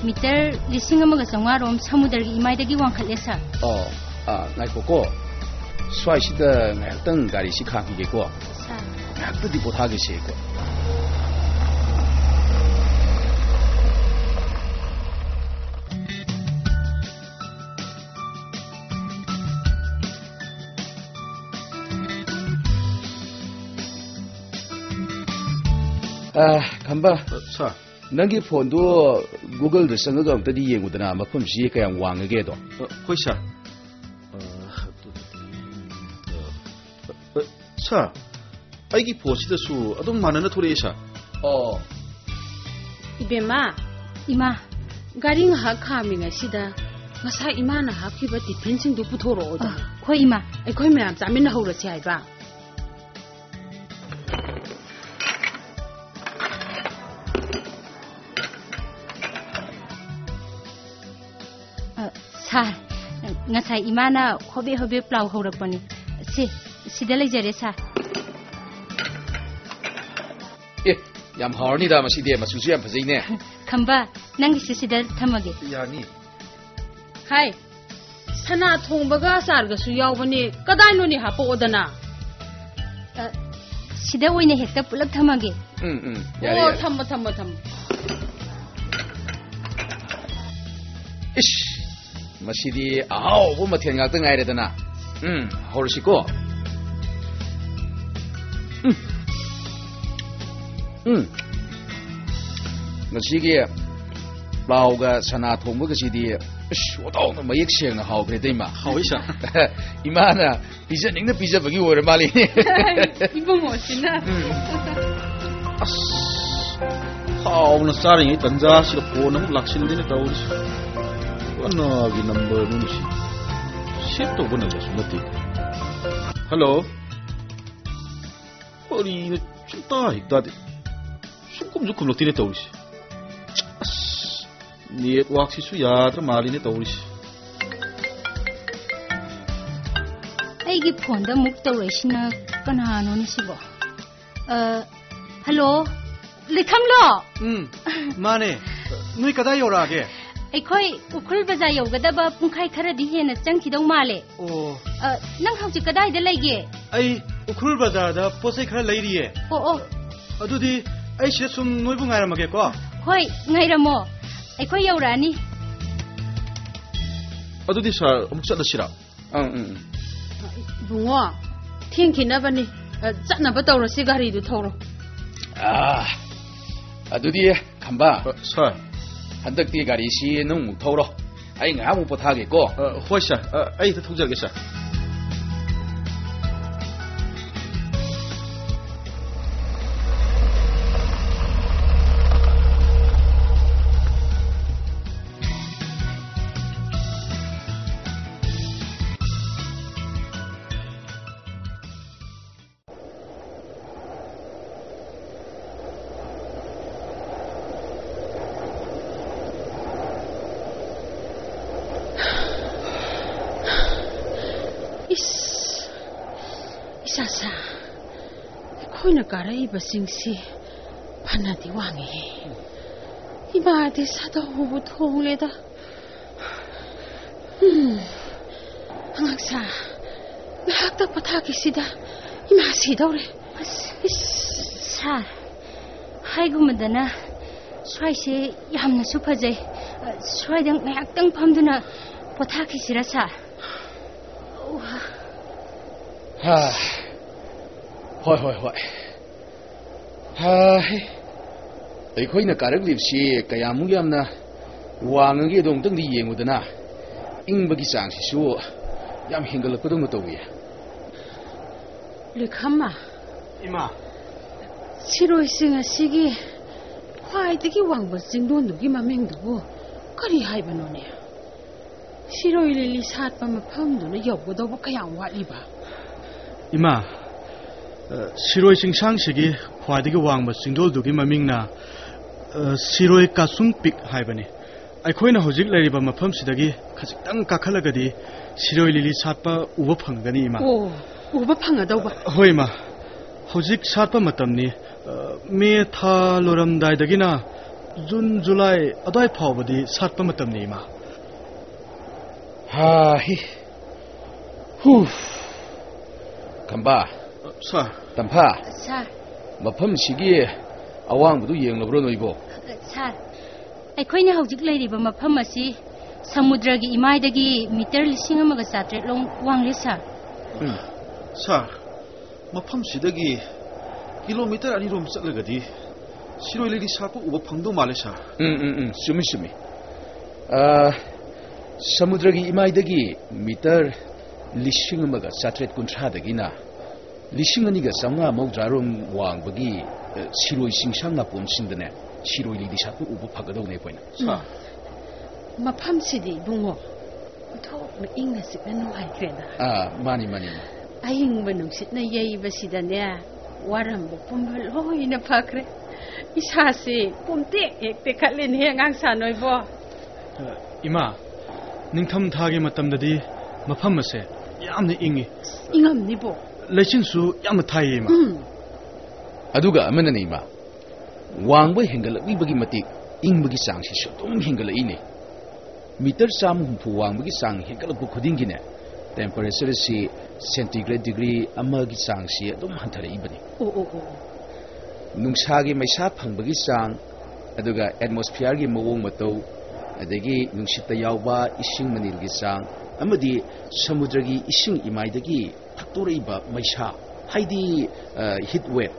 ꯃꯤꯇꯔ ꯂꯤꯁꯤꯡ ꯑꯃꯒ ꯆꯥꯝꯃꯉꯥ ꯔꯣꯝ ꯁꯃꯨꯗ꯭ꯔꯒꯤ ꯏꯃꯥꯏꯗꯒꯤ ꯋꯥꯡꯈꯠꯂꯦ, ꯁꯥꯔ꯫ ꯑꯣ, ꯑ, ꯉꯥꯏꯈꯣꯀꯣ꯫ ꯁ꯭ꯋꯥꯏꯁꯤꯗ ꯉꯥꯏꯍꯥꯛꯇꯪ ꯒꯥꯔꯤꯁꯤ ꯈꯥꯝꯈꯤꯒꯦꯀꯣ꯫ ꯁꯥꯔ꯫ ꯉꯥꯏꯍꯥꯛꯇꯗꯤ ꯄꯣꯊꯥꯈꯤꯁꯦꯀꯣ꯫ ꯑ, ꯈꯝꯕ꯫ ꯑ, ꯁꯥꯔ꯫ ꯅꯪꯒꯤ ꯐꯣꯟꯗꯣ Google-ꯗ ꯆꯪꯉꯒ ꯑꯝꯇꯗꯤ ꯌꯦꯡꯉꯨꯗꯅ, ꯃꯐꯝꯁꯤ ꯀꯌꯥꯝ ꯋꯥꯡꯉꯒꯦꯗꯣ꯫ ꯑ, ꯍꯣꯏ, ꯁꯥꯔ꯫ ꯑ, ꯑꯗꯨꯗꯤ, ꯑ, ꯑ, ꯁꯥꯔ, ꯑꯩꯒꯤ ꯐꯣꯟꯁꯤꯗꯁꯨ ꯑꯗꯨꯝ ꯃꯥꯟꯅꯅ ꯊꯣꯛꯂꯛꯑꯦ, ꯁꯥꯔ꯫ ꯑꯣ꯫ ꯏꯕꯦꯝꯃ, ꯏꯃꯥ, ꯒꯥꯔꯤ ꯉꯥꯏꯍꯥꯛ ꯈꯥꯝꯃꯤꯉꯩꯁꯤꯗ ꯉꯁꯥꯏ ꯏꯃꯥꯅ ꯍꯥꯞꯈꯤꯕ ꯇꯤꯐꯤꯟꯁꯤꯡꯗꯨ ꯄꯨꯊꯣꯔꯛꯑꯣꯗ꯫ ꯑ, ꯍꯣꯏ, ꯏꯃꯥ꯫ ꯑꯩꯈꯣꯏ ꯃꯌꯥꯝ ꯆꯥꯃꯤꯟꯅꯍꯧꯔꯁꯤ ꯍꯥꯏꯕ꯫ ꯑ, ꯁꯥꯔ, ꯉꯁꯥꯏ ꯏꯃꯥꯅ ꯍꯣꯕꯦ ꯍꯣꯕꯦ ꯄ꯭ꯂꯥꯎ ꯍꯧꯔꯛꯄꯅꯤ꯫ ꯁꯤ, ꯁꯤꯗ ꯂꯩꯖꯔꯦ, ꯁꯥꯔ꯫ ꯑꯦ, ꯌꯥꯝ ꯍꯥꯎꯔꯅꯤꯗ ꯃꯁꯤꯗꯤ, ꯃꯆꯨꯁꯨ ꯌꯥꯝ ꯐꯖꯩꯅꯦ꯫ ꯈꯝꯕ, ꯅꯪꯒꯤꯁꯨ ꯁꯤꯗ ꯊꯝꯃꯒꯦ꯫ ꯌꯥꯅꯤ꯫ ꯍꯥꯏ, ꯁꯅꯥ ꯊꯣꯡꯕꯒ ꯑꯆꯥꯔꯒꯁꯨ ꯌꯥꯎꯕꯅꯦ, ꯀꯗꯥꯏꯅꯣꯅꯦ ꯍꯥꯄꯛꯑꯣꯗꯅ꯫ ꯑ, ꯁꯤꯗ ꯑꯣꯏꯅ ꯍꯦꯛꯇ ꯄꯨꯂꯞ ꯊꯝꯃꯒꯦ꯫ ꯎꯝ, ꯎꯝ, ꯌꯥꯔꯦ, ꯑꯣ, ꯌꯥꯔꯦ꯫ ꯊꯝꯃꯣ, ꯊꯝꯃꯣ, ꯊꯝꯃꯣ꯫ ꯏꯁ, ꯃꯁꯤꯗꯤ ꯑꯍꯥꯎꯕ ꯃꯊꯦꯜ ꯉꯥꯛꯇ ꯉꯥꯏꯔꯦꯗꯅ꯫ ꯎꯝ, ꯍꯧꯔꯁꯤꯀꯣ꯫ ꯎꯝ꯫ ꯎꯝ꯫ ꯉꯁꯤꯒꯤ ꯄ꯭ꯂꯥꯎꯒ ꯁꯅꯥ ꯊꯣꯡꯕꯒꯁꯤꯗꯤ, ꯑꯁ, ꯑꯣꯟꯊꯣꯛꯅ ꯃꯌꯦꯛ ꯁꯦꯡꯅ ꯍꯥꯎꯈ꯭ꯔꯦꯗ, ꯏꯃꯥ꯫ ꯍꯥꯎꯏ, ꯁꯥꯔ꯫ ꯏꯃꯥꯅ ꯄꯤꯖꯅꯤꯡꯅ ꯄꯤꯖꯕꯒꯤ ꯑꯣꯏꯔ ꯃꯥꯜꯂꯤꯅꯦ꯫ ꯏꯕꯨꯡꯉꯣꯁꯤꯅ꯫ ꯎꯝ꯫ ꯑꯁ, ꯍꯥꯎꯅ ꯆꯥꯔꯤꯉꯩ ꯇꯟꯖꯥꯁꯤꯗ ꯐꯣꯟ ꯑꯃꯨꯛ ꯂꯥꯛꯁꯤꯜꯂꯤꯅꯦ ꯇꯧꯔꯤꯁꯤ꯫ ꯀꯅꯥꯒꯤ ꯅꯝꯕꯔꯅꯣ ꯁꯤ? ꯁꯦꯚ ꯇꯧꯕ ꯅꯝꯕꯔꯁꯨ ꯅꯠꯇꯦ꯫ ꯍꯜꯂꯣ? ꯀꯔꯤꯅꯣ? ꯁꯨꯡꯇꯥ ꯍꯦꯛ ꯇꯥꯗꯦ꯫ ꯁꯨꯡꯈꯨꯝꯁꯨ ꯈꯨꯝꯂꯛꯇꯦꯅꯦ ꯇꯧꯔꯤꯁꯤ꯫ ꯑꯁ, ꯅꯦꯠꯋꯥꯛꯁꯤꯁꯨ ꯌꯥꯗ꯭ꯔ ꯃꯥꯜꯂꯤꯅꯦ ꯇꯧꯔꯤꯁꯤ꯫ ꯑꯩꯒꯤ ꯐꯣꯟꯗ ꯑꯃꯨꯛ ꯇꯧꯔꯛꯏꯁꯤꯅ ꯀꯅꯥꯅꯣꯅꯦ ꯁꯤꯕꯣ? ꯑ, ꯍꯜꯂꯣ? ꯂꯩꯈꯝꯂꯣ? ꯎꯝ, ꯃꯥꯅꯦ꯫ ꯅꯣꯏ ꯀꯗꯥꯏ ꯌꯧꯔꯛꯑꯒꯦ? ꯑꯩꯈꯣꯏ ꯎꯈ꯭ꯔꯨꯜ ꯕꯖꯥꯔ ꯌꯧꯒꯗꯕ ꯄꯨꯡꯈꯥꯏ ꯈꯔꯗꯤ ꯍꯦꯟꯅ ꯆꯪꯈꯤꯗꯧ ꯃꯥꯜꯂꯦ꯫ ꯑꯣ꯫ ꯑ, ꯅꯪ ꯍꯧꯖꯤꯛ ꯀꯗꯥꯏꯗ ꯂꯩꯒꯦ? ꯑꯩ ꯎꯈ꯭ꯔꯨꯜ ꯕꯖꯥꯔꯗ ꯄꯣꯠ ꯆꯩ ꯈꯔ ꯂꯩꯔꯤꯌꯦ꯫ ꯑꯣ, ꯑꯣ꯫ ꯑꯗꯨꯗꯤ ꯑꯩ ꯁꯤꯗ ꯁꯨꯝ ꯅꯣꯏꯕꯨ ꯉꯥꯏꯔꯝꯃꯒꯦꯀꯣ꯫ ꯍꯣꯏ, ꯉꯥꯏꯔꯝꯃꯣ꯫ ꯑꯩꯈꯣꯏ ꯌꯧꯔꯛꯑꯅꯤ꯫ ꯑꯗꯨꯗꯤ ꯁꯥꯔ, ꯑꯃꯨꯛ ꯆꯠꯂꯁꯤꯔꯥ? ꯑꯪ, ꯎꯝ, ꯎꯝ꯫ ꯏꯕꯨꯡꯉꯣ, ꯊꯦꯡꯈꯤꯅꯕꯅꯤ꯫ ꯑ, ꯆꯠꯅꯕ ꯇꯧꯔꯁꯤ, ꯒꯥꯔꯤꯗꯨ ꯊꯧꯔꯣ꯫ ꯑꯥ, ꯑꯗꯨꯗꯤ ꯈꯝꯕ, ꯑ, ꯁꯥꯔ꯫ ꯍꯟꯗꯛꯇꯤ ꯒꯥꯔꯤꯁꯤ ꯅꯪꯃꯨꯛ ꯊꯧꯔꯣ꯫ ꯑꯩ ꯉꯥꯏꯍꯥꯛꯃꯨꯛ ꯄꯣꯊꯥꯒꯦꯀꯣ꯫ ꯑ, ꯍꯣꯏ, ꯁꯥꯔ꯫ ꯑ, ꯑꯩ ꯍꯦꯛꯇ ꯊꯧꯖꯔꯒꯦ, ꯁꯥꯔ꯫ ꯑꯁꯥ, ꯑꯩꯈꯣꯏꯅ ꯀꯥꯔꯛꯏꯕꯁꯤꯡꯁꯤ ꯐꯅꯗꯤ ꯋꯥꯡꯉꯤꯍꯦ꯫ ꯏꯃꯥꯗꯤ ꯁꯥꯗꯧꯕꯨ ꯊꯣꯡꯂꯦꯗ꯫ ꯎꯝ, ꯑꯉꯥꯡꯁꯥ, ꯉꯥꯏꯍꯥꯛꯇ ꯄꯣꯊꯥꯈꯤꯁꯤꯗ꯫ ꯏꯃꯥ ꯁꯤꯗꯧꯔꯦ꯫ ꯑꯁ, ꯏꯁ꯫ ꯁꯥꯔ, ꯍꯥꯏꯒꯨꯝꯕꯗꯅ ꯁ꯭ꯋꯥꯏꯁꯦ ꯌꯥꯝꯅꯁꯨ ꯐꯖꯩ꯫ ꯁ꯭ꯋꯥꯏꯗ ꯉꯥꯏꯍꯥꯛꯇꯪ ꯐꯝꯗꯨꯅ ꯄꯣꯊꯥꯈꯤꯁꯤꯔ, ꯁꯥꯔ? ꯍꯥ, ꯍꯣꯏ, ꯍꯣꯏ, ꯍꯣꯏ꯫ ꯍꯥ, ꯍꯦ꯫ ꯑꯩꯈꯣꯏꯅ ꯀꯥꯔꯛꯂꯤꯕꯁꯤ ꯀꯌꯥꯃꯨꯛ ꯌꯥꯝꯅ ꯋꯥꯡꯉꯒꯦꯗꯣ ꯑꯃꯨꯛꯇꯪꯗꯤ ꯌꯦꯡꯉꯨꯗꯅ꯫ ꯏꯪꯕꯒꯤ ꯆꯥꯡꯁꯤꯁꯨ ꯌꯥꯝ ꯍꯦꯟꯒꯠꯂꯛꯄꯗꯧꯅ ꯇꯧꯏ꯫ ꯂꯤꯈꯝꯃ꯫ ꯏꯃꯥ꯫ ꯁꯤꯔꯣꯏꯁꯤꯡ ꯑꯁꯤꯒꯤ ꯈ꯭ꯋꯥꯏꯗꯒꯤ ꯋꯥꯡꯕ ꯆꯤꯡꯗꯣꯟꯗꯨꯒꯤ ꯃꯃꯤꯡꯗꯨꯕꯨ ꯀꯔꯤ ꯍꯥꯏꯕꯅꯣꯅꯦ? ꯁꯤꯔꯣꯏ ꯂꯤꯂꯤ ꯁꯥꯠꯄ ꯃꯐꯝꯗꯨꯅ ꯌꯧꯒꯗꯧꯕ ꯀꯌꯥꯝ ꯋꯥꯠꯂꯤꯕ? ꯏꯃꯥ, ꯑ, ꯁꯤꯔꯣꯏ ꯆꯤꯡꯁꯥꯡꯁꯤꯒꯤ ꯈ꯭ꯋꯥꯏꯗꯒꯤ ꯋꯥꯡꯕ ꯆꯤꯡꯗꯣꯜꯗꯨꯒꯤ ꯃꯃꯤꯡꯅ, ꯑ, ꯁꯤꯔꯣꯏ ꯀꯥꯁꯨꯡ ꯄꯤꯛ ꯍꯥꯏꯕꯅꯤ꯫ ꯑꯩꯈꯣꯏꯅ ꯍꯧꯖꯤꯛ ꯂꯩꯔꯤꯕ ꯃꯐꯝꯁꯤꯗꯒꯤ ꯈꯖꯤꯛꯇꯪ ꯀꯥꯈꯠꯂꯒꯗꯤ ꯁꯤꯔꯣꯏ ꯂꯤꯂꯤ ꯁꯥꯠꯄ ꯎꯕ ꯐꯪꯒꯅꯤ, ꯏꯃꯥ꯫ ꯑꯣ, ꯎꯕ ꯐꯪꯒꯗꯧꯕ? ꯍꯣꯏ, ꯏꯃꯥ꯫ ꯍꯧꯖꯤꯛ ꯁꯥꯠꯄ ꯃꯇꯝꯅꯤ꯫ ꯑ, ꯃꯦ ꯊꯥ ꯂꯣꯏꯔꯝꯗꯥꯏꯗꯒꯤꯅ ꯖꯨꯟ, ꯖꯨꯂꯥꯏ ꯑꯗꯨꯋꯥꯏ ꯐꯥꯎꯕꯗꯤ ꯁꯥꯠꯄ ꯃꯇꯝꯅꯤ, ꯏꯃꯥ꯫ ꯍꯥ, ꯍꯤ꯫ ꯍꯨ꯫ ꯈꯝꯕ꯫ ꯑ, ꯁꯥꯔ꯫ ꯇꯝꯐꯥ꯫ ꯁꯥꯔ꯫ ꯃꯐꯝꯁꯤꯒꯤ ꯑꯋꯥꯡꯕꯗꯨ ꯌꯦꯡꯂꯕ꯭ꯔꯣ ꯅꯣꯏꯕꯣ? ꯁꯥꯔ, ꯑꯩꯈꯣꯏꯅ ꯍꯧꯖꯤꯛ ꯂꯩꯔꯤꯕ ꯃꯐꯝ ꯑꯁꯤ ꯁꯃꯨꯗ꯭ꯔꯒꯤ ꯏꯃꯥꯏꯗꯒꯤ ꯃꯤꯇꯔ ꯂꯤꯁꯤꯡ ꯑꯃꯒ ꯆꯥꯇ꯭ꯔꯦꯠ ꯂꯣꯝ ꯋꯥꯡꯂꯦ, ꯁꯥꯔ꯫ ꯎꯝ, ꯁꯥꯔ, ꯃꯐꯝꯁꯤꯗꯒꯤ ꯀꯤꯂꯣꯃꯤꯇꯔ ꯑꯅꯤꯔꯣꯝ ꯆꯠꯂꯒꯗꯤ ꯁꯤꯔꯣꯏ ꯂꯤꯂꯤ ꯁꯥꯠꯄ ꯎꯕ ꯐꯪꯗꯧ ꯃꯥꯜꯂꯦ, ꯁꯥꯔ꯫ ꯎꯝ, ꯎꯝ, ꯎꯝ, ꯆꯨꯝꯃꯤ, ꯆꯨꯝꯃꯤ꯫ ꯑ, ꯁꯃꯨꯗ꯭ꯔꯒꯤ ꯏꯃꯥꯏꯗꯒꯤ ꯃꯤꯇꯔ ꯂꯤꯁꯤꯡ ꯑꯃꯒ ꯆꯥꯇ꯭ꯔꯦꯠ ꯀꯨꯟꯊ꯭ꯔꯥꯗꯒꯤꯅ ꯂꯤꯁꯤꯡ ꯑꯅꯤꯒ ꯆꯥꯝꯃꯉꯥ ꯃꯧꯗ꯭ꯔꯥꯔꯣꯝ ꯋꯥꯡꯕꯒꯤ, ꯑ, ꯁꯤꯔꯣꯏ ꯆꯤꯡꯁꯥꯡ ꯅꯥꯄꯣꯝꯁꯤꯡꯗꯅꯦ, ꯁꯤꯔꯣꯏ ꯂꯤꯂꯤ ꯁꯥꯠꯄ ꯎꯕ ꯐꯒꯗꯧꯅꯦ ꯑꯩꯈꯣꯏꯅ꯫ ꯁꯥꯔ꯫ ꯃꯐꯝꯁꯤꯗꯤ, ꯏꯕꯨꯡꯉꯣ, ꯑꯣꯟꯊꯣꯛꯅ ꯏꯪꯅ ꯆꯤꯛꯅ ꯅꯨꯡꯉꯥꯏꯈ꯭ꯔꯦꯗ꯫ ꯑꯥ, ꯃꯥꯅꯤ, ꯃꯥꯅꯤ, ꯃꯥꯅꯤ꯫ ꯑꯌꯤꯡꯕ ꯅꯨꯡꯁꯤꯠꯅ ꯌꯩꯕꯁꯤꯗꯅꯦ, ꯋꯥꯔꯝꯕ ꯄꯨꯝꯕ ꯂꯣꯏꯅ ꯐꯈ꯭ꯔꯦ꯫ ꯏꯁꯥꯁꯤ ꯄꯨꯝꯇꯦꯛ ꯍꯦꯛ ꯇꯦꯛꯈꯠꯂꯦꯅꯦꯍꯦ, ꯑꯉꯥꯡ ꯁꯥ ꯅꯣꯏꯕꯣ꯫ ꯑ, ꯏꯃꯥ, ꯅꯤꯡꯊꯝ ꯊꯥꯒꯤ ꯃꯇꯝꯗꯗꯤ ꯃꯐꯝ ꯑꯁꯦ ꯌꯥꯝꯅ ꯏꯪꯉꯤ꯫ ꯏꯪꯉꯝꯅꯤꯕꯣ꯫ ꯂꯩꯆꯤꯟꯁꯨ ꯌꯥꯝꯅ ꯊꯥꯏꯌꯦ, ꯏꯃꯥ꯫ ꯎꯝ꯫ ꯑꯗꯨꯒ ꯑꯃꯅꯅꯦ, ꯏꯃꯥ, ꯋꯥꯡꯕ ꯍꯦꯟꯒꯠꯂꯛꯂꯤꯕꯒꯤ ꯃꯇꯤꯛ ꯏꯪꯕꯒꯤ ꯆꯥꯡꯁꯤꯁꯨ ꯑꯗꯨꯝ ꯍꯦꯟꯒꯠꯂꯛꯏꯅꯦ꯫ ꯃꯤꯇꯔ ꯆꯥꯝꯃ ꯍꯨꯝꯐꯨ ꯋꯥꯡꯕꯒꯤ ꯆꯥꯡ ꯍꯦꯟꯒꯠꯂꯛꯄ ꯈꯨꯗꯤꯡꯒꯤꯅꯦ, temperature ꯑꯁꯤ centigrade degree ꯑꯃꯒꯤ ꯆꯥꯡꯁꯤ ꯑꯗꯨꯝ ꯍꯟꯊꯔꯛꯏꯕꯅꯤ꯫ ꯑꯣ, ꯑꯣ, ꯑꯣ꯫ ꯅꯨꯡꯁꯥꯒꯤ ꯃꯩꯁꯥ ꯐꯪꯕꯒꯤ ꯆꯥꯡ, ꯑꯗꯨꯒ atmosphere ꯒꯤ ꯃꯑꯣꯡ ꯃꯇꯧ, ꯑꯗꯒꯤ ꯅꯨꯡꯁꯤꯠꯇ ꯌꯥꯎꯕ ꯏꯁꯤꯡ ꯃꯅꯤꯜꯒꯤ ꯆꯥꯡ, ꯑꯃꯗꯤ ꯁꯃꯨꯗ꯭ꯔꯒꯤ ꯏꯁꯤꯡ ꯏꯃꯥꯏꯗꯒꯤ ꯊꯛꯇꯣꯔꯛꯏꯕ ꯃꯩꯁꯥ, ꯍꯥꯏꯗꯤ, ꯑ, heat wave,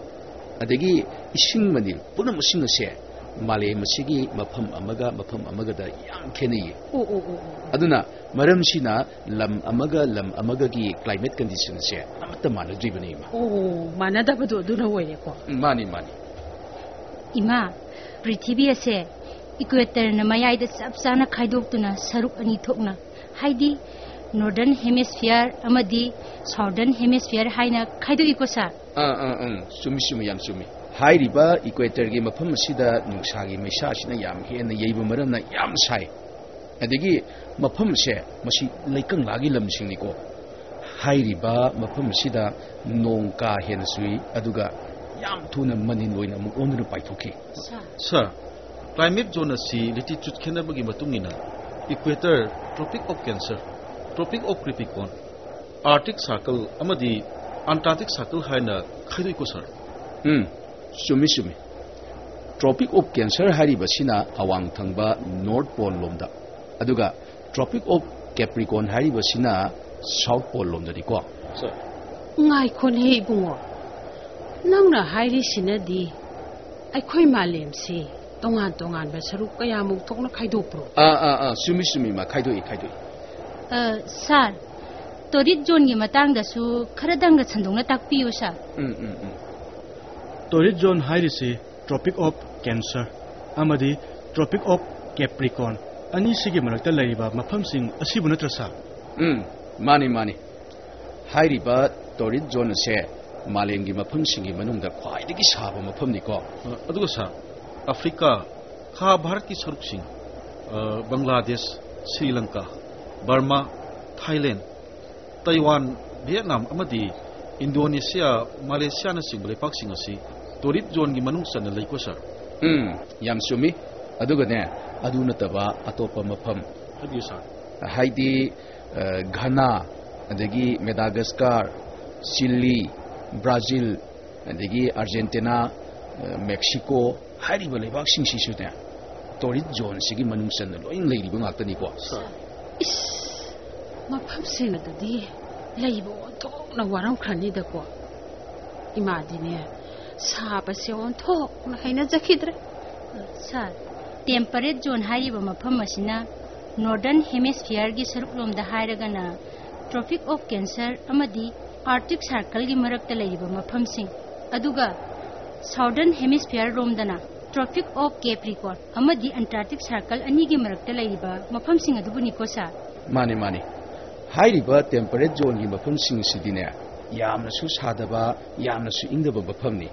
ꯑꯗꯒꯤ ꯏꯁꯤꯡ ꯃꯅꯤꯜ ꯄꯨꯝꯅꯃꯛꯁꯤꯡ ꯑꯁꯦ ꯃꯥꯂꯦꯝ ꯑꯁꯤꯒꯤ ꯃꯐꯝ ꯑꯃꯒ ꯃꯐꯝ ꯑꯃꯒꯗ ꯌꯥꯝ ꯈꯦꯠꯅꯩꯌꯦ꯫ ꯑꯣ, ꯑꯣ, ꯑꯣ, ꯑꯣ꯫ ꯑꯗꯨꯅ ꯃꯔꯝꯁꯤꯅ ꯂꯝ ꯑꯃꯒ ꯂꯝ ꯑꯃꯒꯒꯤ climate condition ꯑꯁꯦ ꯑꯃꯠꯇ ꯃꯥꯟꯅꯗ꯭ꯔꯤꯕꯅꯤ, ꯏꯃꯥ꯫ ꯑꯣ, ꯃꯥꯟꯅꯗꯕꯗꯣ ꯑꯗꯨꯅ ꯑꯣꯏꯔꯦꯀꯣ꯫ ꯎꯝ, ꯃꯥꯅꯤ, ꯃꯥꯅꯤ꯫ ꯏꯃꯥ, ꯄ꯭ꯔꯤꯊꯤꯕꯤ ꯑꯁꯦ equator ꯅ ꯃꯌꯥꯏꯗ ꯆꯞ ꯆꯥꯅ ꯈꯥꯏꯗꯣꯛꯇꯨꯅ ꯁꯔꯨꯛ ꯑꯅꯤ ꯊꯣꯛꯅ, ꯍꯥꯏꯗꯤ Northern Hemisphere ꯑꯃꯗꯤ Southern Hemisphere ꯍꯥꯏꯅ ꯈꯥꯏꯗꯣꯛꯏꯀꯣ, ꯁꯥꯔ? ꯑꯥ, ꯑꯥ, ꯎꯝ, ꯆꯨꯝꯃꯤ, ꯆꯨꯝꯃꯤ, ꯌꯥꯝ ꯆꯨꯝꯃꯤ꯫ ꯍꯥꯏꯔꯤꯕ equator ꯒꯤ ꯃꯐꯝ ꯑꯁꯤꯗ ꯅꯨꯡꯁꯥꯒꯤ ꯃꯩꯁꯥꯁꯤꯅ ꯌꯥꯝ ꯍꯦꯟꯅ ꯌꯩꯕ ꯃꯔꯝꯅ ꯌꯥꯝ ꯁꯥꯏ꯫ ꯑꯗꯒꯤ ꯃꯐꯝꯁꯦ, ꯃꯁꯤ ꯂꯩꯀꯪꯂꯥꯒꯤ ꯂꯝꯁꯤꯡꯅꯤꯀꯣ꯫ ꯍꯥꯏꯔꯤꯕ ꯃꯐꯝ ꯑꯁꯤꯗ ꯅꯣꯡ ꯀꯥ ꯍꯦꯟꯅ ꯆꯨꯏ, ꯑꯗꯨꯒ ꯌꯥꯝ ꯊꯨꯅ ꯃꯅꯤꯟ ꯑꯣꯏꯅ ꯑꯃꯨꯛ ꯑꯣꯟꯗꯨꯅ ꯄꯥꯏꯊꯣꯛꯈꯤ꯫ ꯁꯥꯔ꯫ ꯁꯥꯔ, climate zone ꯑꯁꯤ latitude ꯈꯦꯠꯅꯕꯒꯤ ꯃꯇꯨꯡ ꯏꯟꯅ equator, Tropic of Cancer, Tropic of Capricorn, Arctic Circle ꯑꯃꯗꯤ Antarctic Circle ꯍꯥꯏꯅ ꯈꯥꯏꯗꯣꯛꯏꯀꯣ, ꯁꯥꯔ? ꯎꯝ, ꯆꯨꯝꯃꯤ, ꯆꯨꯝꯃꯤ꯫ Tropic of Cancer ꯍꯥꯏꯔꯤꯕꯁꯤꯅ ꯑꯋꯥꯡ ꯊꯪꯕ North Pole ꯂꯣꯝꯗ, ꯑꯗꯨꯒ Tropic of Capricorn ꯍꯥꯏꯔꯤꯕꯁꯤꯅ South Pole ꯂꯣꯝꯗꯅꯤꯀꯣ꯫ ꯁꯥꯔ꯫ ꯉꯥꯏꯈꯣꯅꯦ ꯏꯕꯨꯡꯉꯣ, ꯅꯪꯅ ꯍꯥꯏꯔꯤꯁꯤꯅꯗꯤ ꯑꯩꯈꯣꯏ ꯃꯥꯂꯦꯝꯁꯤ ꯇꯣꯉꯥꯟ ꯇꯣꯉꯥꯟꯕ ꯁꯔꯨꯛ ꯀꯌꯥꯃꯨꯛ ꯊꯣꯛꯅ ꯈꯥꯏꯗꯣꯛꯄ꯭ꯔꯣ? ꯑꯥ, ꯑꯥ, ꯑꯥ, ꯆꯨꯝꯃꯤ, ꯆꯨꯝꯃꯤ, ꯏꯃꯥ, ꯈꯥꯏꯗꯣꯛꯏ, ꯈꯥꯏꯗꯣꯛꯏ꯫ ꯑ, ꯁꯥꯔ, torrid zone ꯒꯤ ꯃꯇꯥꯡꯗꯁꯨ ꯈꯔꯗꯪꯒ ꯁꯟꯗꯣꯛꯅ ꯇꯥꯛꯄꯤꯌꯨ, ꯁꯥꯔ꯫ ꯎꯝ, ꯎꯝ, ꯎꯝ꯫ Torrid zone ꯍꯥꯏꯔꯤꯁꯤ Tropic of Cancer ꯑꯃꯗꯤ Tropic of Capricorn ꯑꯅꯤꯁꯤꯒꯤ ꯃꯔꯛꯇ ꯂꯩꯔꯤꯕ ꯃꯐꯝꯁꯤꯡ ꯑꯁꯤꯕꯨ ꯅꯠꯇ꯭ꯔꯥ, ꯁꯥꯔ? ꯎꯝ, ꯃꯥꯅꯤ, ꯃꯥꯅꯤ꯫ ꯍꯥꯏꯔꯤꯕ torrid zone ꯑꯁꯦ ꯃꯥꯂꯦꯝꯒꯤ ꯃꯐꯝꯁꯤꯡꯒꯤ ꯃꯅꯨꯡꯗ ꯈ꯭ꯋꯥꯏꯗꯒꯤ ꯁꯥꯕ ꯃꯐꯝꯅꯤꯀꯣ꯫ ꯑ, ꯑꯗꯨꯒ ꯁꯥꯔ, ꯑꯐ꯭ꯔꯤꯀꯥ, ꯈꯥ ꯚꯥꯔꯠꯀꯤ ꯁꯔꯨꯛꯁꯤꯡ, ꯑ, ꯕꯪꯒ꯭ꯂꯥꯗꯦꯁ, ꯁ꯭ꯔꯤ ꯂꯪꯀꯥ, ꯕꯔꯃꯥ, ꯊꯥꯏꯂꯦꯟ, ꯇꯥꯏꯋꯥꯟ, ꯚꯤꯌꯦꯠꯅꯥꯝ ꯑꯃꯗꯤ ꯏꯟꯗꯣꯅꯦꯁꯤꯌꯥ, ꯃꯥꯂꯦꯁꯤꯌꯥꯅꯆꯤꯡꯕ ꯂꯩꯄꯥꯛꯁꯤꯡ ꯑꯁꯤ ꯇꯣꯔꯤꯠ ꯖꯣꯟꯒꯤ ꯃꯅꯨꯡ ꯆꯟꯅ ꯂꯩꯀꯣ, ꯁꯥꯔ? ꯎꯝ, ꯌꯥꯝ ꯆꯨꯝꯃꯤ꯫ ꯑꯗꯨꯒꯅꯦ, ꯑꯗꯨ ꯅꯠꯇꯕ ꯑꯇꯣꯞꯄ ꯃꯐꯝ, ꯍꯥꯏꯕꯤꯌꯨ, ꯁꯥꯔ꯫ ꯍꯥꯏꯗꯤ, ꯑ, ꯘꯅꯥ, ꯑꯗꯒꯤ ꯃꯦꯗꯥꯒꯁꯀꯥꯔ, ꯆꯤꯂꯤ, ꯕ꯭ꯔꯥꯖꯤꯜ, ꯑꯗꯒꯤ ꯑꯥꯔꯖꯦꯟꯇꯤꯅꯥ, ꯑ, ꯃꯦꯛꯁꯤꯀꯣ ꯍꯥꯏꯔꯤꯕ ꯂꯩꯕꯥꯛꯁꯤꯡꯁꯤꯁꯨꯅꯦ, ꯇꯣꯔꯤꯠ ꯖꯣꯟꯁꯤꯒꯤ ꯃꯅꯨꯡ ꯆꯟꯅ ꯂꯣꯏꯅ ꯂꯩꯔꯤꯕ ꯉꯥꯛꯇꯅꯤꯀꯣ꯫ ꯁꯥꯔ꯫ ꯏꯁ, ꯃꯐꯝꯁꯤꯡ ꯑꯗꯨꯗꯤ ꯂꯩꯕ ꯑꯣꯟꯊꯣꯛꯅ ꯋꯥꯔꯝꯈ꯭ꯔꯅꯤꯗꯀꯣ꯫ ꯏꯃꯥꯗꯤꯅꯦ, ꯁꯥꯕꯁꯦ ꯑꯣꯟꯊꯣꯛꯅ ꯍꯩꯅꯖꯈꯤꯗ꯭ꯔꯦ꯫ ꯁꯥꯔ, ꯇꯦꯝꯄꯔꯦꯠ ꯖꯣꯟ ꯍꯥꯏꯔꯤꯕ ꯃꯐꯝ ꯑꯁꯤꯅ ꯅꯣꯔꯗꯔꯟ ꯍꯦꯃꯤꯁꯐꯤꯌꯔꯒꯤ ꯁꯔꯨꯛꯂꯣꯝꯗ ꯍꯥꯏꯔꯒꯅ ꯇ꯭ꯔꯣꯄꯤꯛ ꯑꯣꯐ ꯀꯦꯟꯁꯔ ꯑꯃꯗꯤ ꯑꯥꯔꯛꯇꯤꯛ ꯁꯥꯔꯀꯜꯒꯤ ꯃꯔꯛꯇ ꯂꯩꯔꯤꯕ ꯃꯐꯝꯁꯤꯡ, ꯑꯗꯨꯒ ꯁꯥꯎꯗꯔꯟ ꯍꯦꯃꯤꯁꯐꯤꯌꯔ ꯔꯣꯝꯗꯅ ꯇ꯭ꯔꯣꯄꯤꯛ ꯑꯣꯐ ꯀꯦꯄ꯭ꯔꯤꯀꯣꯔꯟ ꯑꯃꯗꯤ ꯑꯟꯇꯥꯔꯛꯇꯤꯛ ꯁꯥꯔꯀꯜ ꯑꯅꯤꯒꯤ ꯃꯔꯛꯇ ꯂꯩꯔꯤꯕ ꯃꯐꯝꯁꯤꯡ ꯑꯗꯨꯕꯨꯅꯤꯀꯣ, ꯁꯥꯔ꯫ ꯃꯥꯅꯤ, ꯃꯥꯅꯤ꯫ ꯍꯥꯏꯔꯤꯕ ꯇꯦꯝꯄꯔꯦꯠ ꯖꯣꯟꯒꯤ ꯃꯐꯝꯁꯤꯡꯁꯤꯗꯤꯅꯦ, ꯌꯥꯝꯅꯁꯨ ꯁꯥꯗꯕ, ꯌꯥꯝꯅꯁꯨ ꯏꯪꯗꯕ ꯃꯐꯝꯅꯤ꯫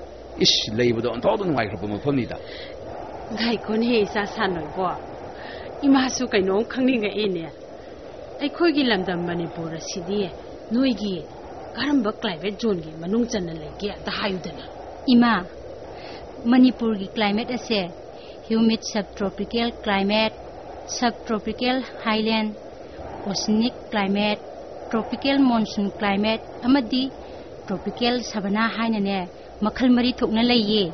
ꯏꯁ, ꯂꯩꯕꯗ ꯑꯣꯟꯊꯣꯛꯅ ꯅꯨꯡꯉꯥꯏꯈ꯭ꯔꯕ ꯃꯐꯝꯅꯤꯗ꯫ ꯉꯥꯏꯈꯣꯅꯦ, ꯏꯆꯥ ꯁꯥꯟꯅꯣꯏꯕꯣ, ꯏꯃꯥꯁꯨ ꯀꯩꯅꯣꯝ ꯈꯪꯅꯤꯡꯉꯛꯑꯦꯅꯦ꯫ ꯑꯩꯈꯣꯏꯒꯤ ꯂꯝꯗꯝ ꯃꯅꯤꯄꯨꯔ ꯑꯁꯤꯗꯤ ꯅꯣꯏꯒꯤ ꯀꯔꯝꯕ ꯀ꯭ꯂꯥꯏꯃꯦꯠ ꯖꯣꯟꯒꯤ ꯃꯅꯨꯡ ꯆꯟꯅ ꯂꯩꯒꯦ, ꯑꯝꯇ ꯍꯥꯏꯌꯨꯗꯅ꯫ ꯏꯃꯥ, ꯃꯅꯤꯄꯨꯔꯒꯤ ꯀ꯭ꯂꯥꯏꯃꯦꯠ ꯑꯁꯦ ꯍ꯭ꯌꯨꯃꯤꯗ sub tropical climate, sub tropical highland, oceanic climate, tropical monsoon climate ꯑꯃꯗꯤ ꯇ꯭ꯔꯣꯄꯤꯀꯦꯜ ꯁꯕꯅꯥ ꯍꯥꯏꯅꯅꯦ, ꯃꯈꯜ ꯃꯔꯤ ꯊꯣꯛꯅ ꯂꯩꯌꯦ꯫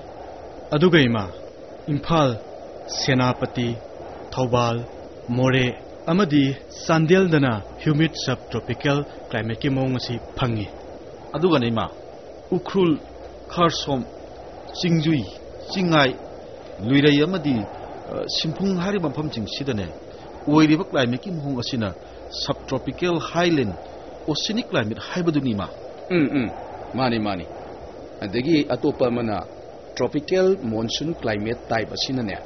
ꯑꯗꯨꯒ ꯏꯃꯥ, ꯏꯝꯐꯥꯜ, ꯁꯦꯅꯥꯄꯇꯤ, ꯊꯧꯕꯥꯜ, ꯃꯣꯔꯦ ꯑꯃꯗꯤ ꯆꯥꯟꯗꯦꯜꯗꯅ ꯍ꯭ꯌꯨꯃꯤꯗ ꯁꯕ ꯇ꯭ꯔꯣꯄꯤꯀꯦꯜ ꯀ꯭ꯂꯥꯏꯃꯦꯠꯀꯤ ꯃꯑꯣꯡ ꯑꯁꯤ ꯐꯪꯉꯤ꯫ ꯑꯗꯨꯒꯅ ꯏꯃꯥ, ꯎꯈ꯭ꯔꯨꯜ, ꯈꯥꯔꯁꯣꯝ, ꯆꯤꯡꯖꯨꯏ, ꯆꯤꯡꯉꯥꯏ, ꯂꯨꯏꯔꯩ ꯑꯃꯗꯤ, ꯑ, ꯁꯤꯝꯐꯨꯡ ꯍꯥꯏꯔꯤꯕ ꯃꯐꯝꯁꯤꯡꯁꯤꯗꯅꯦ, ꯑꯣꯏꯔꯤꯕ ꯀ꯭ꯂꯥꯏꯃꯦꯠꯀꯤ ꯃꯑꯣꯡ ꯑꯁꯤꯅ sub tropical highland oceanic climate ꯍꯥꯏꯕꯗꯨꯅꯤ, ꯏꯃꯥ꯫ ꯎꯝ, ꯎꯝ꯫ ꯃꯥꯅꯤ, ꯃꯥꯅꯤ꯫ ꯑꯗꯒꯤ ꯑꯇꯣꯞꯄ ꯑꯃꯅ ꯇ꯭ꯔꯣꯄꯤꯀꯦꯜ ꯃꯣꯟꯁꯨꯟ ꯀ꯭ꯂꯥꯏꯃꯦꯠ ꯇꯥꯏꯞ ꯑꯁꯤꯅꯅꯦ,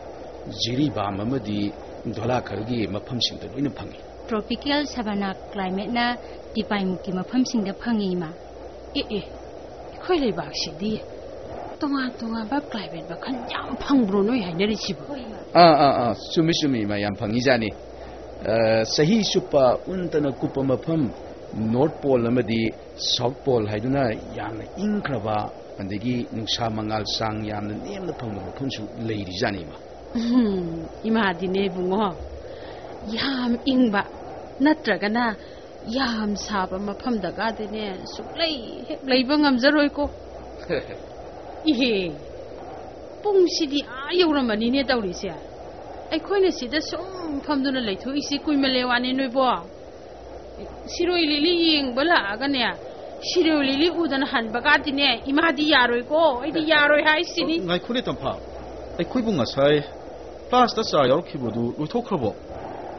ꯖꯤꯔꯤꯕꯥꯝ ꯑꯃꯗꯤ ꯗꯣꯂꯥꯈꯜꯒꯤ ꯃꯐꯝꯁꯤꯡꯗ ꯂꯣꯏꯅ ꯐꯪꯉꯤ꯫ ꯇ꯭ꯔꯣꯄꯤꯀꯦꯜ ꯁꯕꯥꯅꯥ ꯀ꯭ꯂꯥꯏꯃꯦꯠꯅ ꯇꯤꯄꯥꯏꯃꯨꯛꯀꯤ ꯃꯐꯝꯁꯤꯡꯗ ꯐꯪꯉꯤ, ꯏꯃꯥ꯫ ꯑꯦ, ꯑꯦ, ꯑꯩꯈꯣꯏ ꯂꯩꯕꯥꯛꯁꯤꯗꯤ ꯇꯣꯉꯥꯟ ꯇꯣꯉꯥꯟꯕ ꯀ꯭ꯂꯥꯏꯃꯦꯠ ꯃꯈꯜ ꯌꯥꯝ ꯐꯪꯕ꯭ꯔꯣ ꯅꯣꯏ ꯍꯥꯏꯅꯔꯤꯁꯤꯕꯣ? ꯑꯥ, ꯑꯥ, ꯑꯥ, ꯆꯨꯝꯃꯤ, ꯆꯨꯝꯃꯤ, ꯏꯃꯥ, ꯌꯥꯝ ꯐꯪꯉꯤꯖꯥꯠꯅꯤ꯫ ꯑ, ꯆꯍꯤ ꯆꯨꯞꯄ ꯎꯟꯇꯅ ꯀꯨꯞꯄ ꯃꯐꯝ, North Pole ꯑꯃꯗꯤ South Pole ꯍꯥꯏꯗꯨꯅ ꯌꯥꯝꯅ ꯏꯪꯈ꯭ꯔꯕ, ꯑꯗꯒꯤ ꯅꯨꯡꯁꯥ ꯃꯉꯥꯜ ꯆꯥꯡ ꯌꯥꯝꯅ ꯅꯦꯝꯅ ꯐꯪꯕ ꯃꯐꯝꯁꯨ ꯂꯩꯔꯤꯖꯥꯠꯅꯤꯕ꯫ ꯎꯝ, ꯏꯃꯥꯗꯤꯅꯦ ꯏꯕꯨꯡꯉꯣ, ꯌꯥꯝ ꯏꯪꯕ ꯅꯠꯇ꯭ꯔꯒꯅ ꯌꯥꯝ ꯁꯥꯕ ꯃꯐꯝꯗꯒꯗꯤꯅꯦ ꯁꯨꯛꯂꯩ ꯍꯦꯛ ꯂꯩꯕ ꯉꯝꯖꯔꯣꯏꯀꯣ꯫ ꯏꯍꯦ, ꯄꯨꯡꯁꯤꯗꯤ ꯑꯥ ꯌꯧꯔꯝꯃꯅꯤꯅꯦ ꯇꯧꯔꯤꯁꯦ꯫ ꯑꯩꯈꯣꯏꯅ ꯁꯤꯗ ꯁꯨꯝ ꯐꯝꯗꯨꯅ ꯂꯩꯊꯣꯛꯏꯁꯤ ꯀꯨꯏꯃꯜꯂꯦ ꯋꯥꯅꯤ ꯅꯣꯏꯕꯣ꯫ ꯁꯤꯔꯣꯏ ꯂꯤꯂꯤ ꯌꯦꯡꯕ ꯂꯥꯛꯑꯒꯅꯦ, ꯁꯤꯔꯣꯏ ꯂꯤꯂꯤ ꯎꯗꯅ ꯍꯟꯕꯒꯗꯤꯅꯦ, ꯏꯃꯥꯗꯤ ꯌꯥꯔꯣꯏꯀꯣ, ꯑꯩꯗꯤ ꯌꯥꯔꯣꯏ ꯍꯥꯏꯁꯤꯅꯤ꯫ ꯉꯥꯏꯈꯣꯅꯦ ꯇꯝꯐꯥ, ꯑꯩꯈꯣꯏꯕꯨ ꯉꯁꯥꯏ ꯐ꯭ꯂꯥꯁꯇ ꯆꯥ ꯌꯥꯎꯔꯛꯈꯤꯕꯗꯨ ꯂꯣꯏꯊꯣꯛꯈ꯭ꯔꯕꯣ?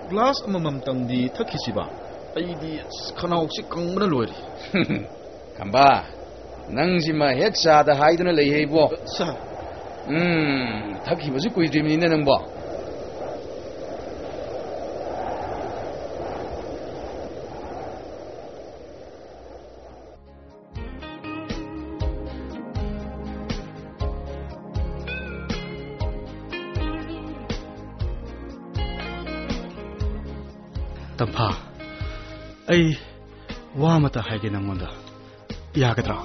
ꯒ꯭ꯂꯥꯁ ꯑꯃꯃꯝꯇꯪꯗꯤ ꯊꯛꯈꯤꯁꯤꯕ꯫ ꯑꯩꯗꯤ ꯑꯁ, ꯈꯅꯥꯎꯁꯤ ꯀꯪꯕꯅ ꯂꯣꯏꯔꯦ꯫ ꯈꯝꯕ, ꯅꯪꯁꯤꯃ ꯍꯦꯛ ꯆꯥꯗ ꯍꯥꯏꯗꯨꯅ ꯂꯩꯍꯦ ꯏꯕꯣ꯫ ꯁꯥꯔ꯫ ꯎꯝ, ꯊꯛꯈꯤꯕꯁꯨ ꯀꯨꯏꯗ꯭ꯔꯤꯕꯅꯤꯅ ꯅꯪꯕꯣ꯫ ꯇꯝꯐꯥ, ꯑꯩ ꯋꯥ ꯑꯃꯇ ꯍꯥꯏꯒꯦ ꯅꯪꯉꯣꯟꯗ꯫ ꯌꯥꯒꯗ꯭ꯔꯣ?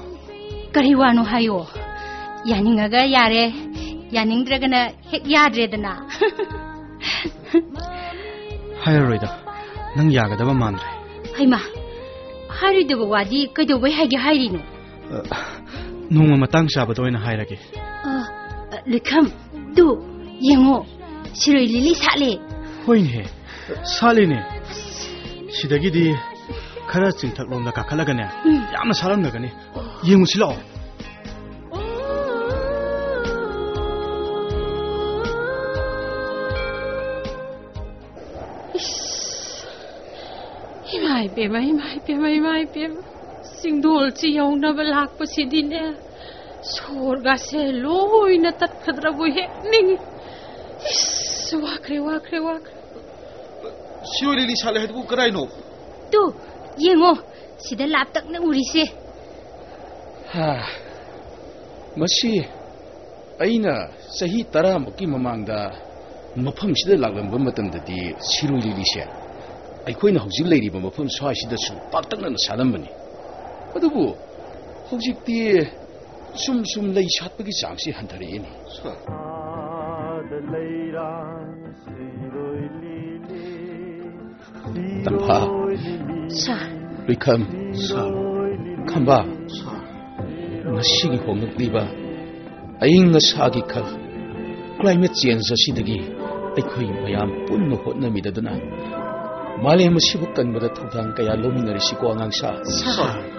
ꯀꯔꯤ ꯋꯥꯅꯣ ꯍꯥꯏꯌꯣ꯫ ꯌꯥꯅꯤꯡꯉꯒ ꯌꯥꯔꯦ, ꯌꯥꯅꯤꯡꯗ꯭ꯔꯒꯅ ꯍꯦꯛ ꯌꯥꯗ꯭ꯔꯦꯗꯅ꯫ ꯍꯥꯏꯔꯔꯣꯏꯗ, ꯅꯪ ꯌꯥꯒꯗꯕ ꯃꯥꯟꯗ꯭ꯔꯦ꯫ ꯍꯩꯃꯥ, ꯍꯥꯏꯔꯣꯏꯗꯕ ꯋꯥꯗꯤ ꯀꯩꯗꯧꯕꯩ ꯍꯥꯏꯒꯦ ꯍꯥꯏꯔꯤꯅꯣ? ꯑ, ꯅꯣꯡꯃ ꯃꯇꯥꯡ ꯆꯥꯕꯗ ꯑꯣꯏꯅ ꯍꯥꯏꯔꯒꯦ꯫ ꯑ, ꯑ, ꯂꯨꯏꯈꯝ, ꯇꯨ, ꯌꯦꯡꯉꯣ, ꯁꯤꯔꯣꯏ ꯂꯤꯂꯤ ꯁꯥꯠꯂꯦ꯫ ꯍꯣꯏꯅꯦꯍꯦ, ꯁꯥꯠꯂꯦꯅꯦ꯫ ꯁꯤꯗꯒꯤꯗꯤ ꯈꯔ ꯆꯤꯡꯊꯛꯂꯣꯝꯗ ꯀꯥꯈꯠꯂꯒꯅꯦ, ꯎꯝ꯫ ꯌꯥꯝꯅ ꯁꯥꯠꯂꯝꯂꯒꯅꯤ꯫ ꯌꯦꯡꯉꯨꯁꯤ ꯂꯥꯛꯑꯣ꯫ ꯏꯁ, ꯏꯃꯥ ꯏꯕꯦꯝꯃ, ꯏꯃꯥ ꯏꯕꯦꯝꯃ, ꯏꯃꯥ ꯏꯕꯦꯝꯃ꯫ ꯆꯤꯡꯗꯣꯜꯁꯤ ꯌꯧꯅꯕ ꯂꯥꯛꯄꯁꯤꯗꯤꯅꯦ, ꯁꯣꯔꯒꯁꯦ ꯂꯣꯏꯅ ꯇꯠꯈ꯭ꯔꯗ꯭ꯔꯕꯣꯏ ꯍꯦꯛ ꯅꯤꯡꯏ꯫ ꯏꯁ, ꯋꯥꯈ꯭ꯔꯦ, ꯋꯥꯈ꯭ꯔꯦ, ꯋꯥꯈ꯭ꯔꯦ꯫ ꯁꯤꯔꯣꯏ ꯂꯤꯂꯤ ꯁꯥꯠꯂꯦ ꯍꯥꯏꯗꯨꯕꯨ ꯀꯗꯥꯏꯅꯣ? ꯇꯨ, ꯌꯦꯡꯉꯣ, ꯁꯤꯗ ꯂꯥꯞꯇꯛꯅ ꯎꯔꯤꯁꯦ꯫ ꯍꯥ, ꯃꯁꯤ ꯑꯩꯅ ꯆꯍꯤ ꯇꯔꯥꯃꯨꯛꯀꯤ ꯃꯃꯥꯡꯗ ꯃꯐꯝꯁꯤꯗ ꯂꯥꯛꯂꯝꯕ ꯃꯇꯝꯗꯗꯤ ꯁꯤꯔꯣꯏ ꯂꯤꯂꯤꯁꯦ ꯑꯩꯈꯣꯏꯅ ꯍꯧꯖꯤꯛ ꯂꯩꯔꯤꯕ ꯃꯐꯝ ꯁ꯭ꯋꯥꯏꯁꯤꯗꯁꯨ ꯄꯥꯛꯇꯛꯅꯅ ꯁꯥꯠꯂꯝꯕꯅꯤ꯫ ꯑꯗꯨꯕꯨ ꯍꯧꯖꯤꯛꯇꯤ ꯁꯨꯝ ꯁꯨꯝ ꯂꯩ ꯁꯥꯠꯄꯒꯤ ꯆꯥꯡꯁꯤ ꯍꯟꯊꯔꯛꯏꯅꯤ꯫ ꯇꯝꯐꯥ꯫ ꯁꯥꯔ꯫ ꯂꯨꯏꯈꯝ꯫ ꯁꯥꯔ꯫ ꯈꯝꯕꯥ꯫ ꯁꯥꯔ꯫ ꯉꯁꯤꯒꯤ ꯍꯣꯡꯂꯛꯂꯤꯕ ꯑꯏꯪ ꯑꯁꯥꯒꯤ ꯈꯜ, climate change ꯑꯁꯤꯗꯒꯤ ꯑꯩꯈꯣꯏ ꯃꯌꯥꯝ ꯄꯨꯟꯅ ꯍꯣꯠꯅꯃꯤꯟꯅꯗꯨꯅ ꯃꯥꯂꯦꯝ ꯑꯁꯤꯕꯨ ꯀꯟꯕꯗ ꯊꯧꯗꯥꯡ ꯀꯌꯥ ꯂꯧꯃꯤꯟꯅꯔꯤꯁꯤꯀꯣ, ꯑꯉꯥꯡ ꯁꯥ? ꯁꯥꯔ꯫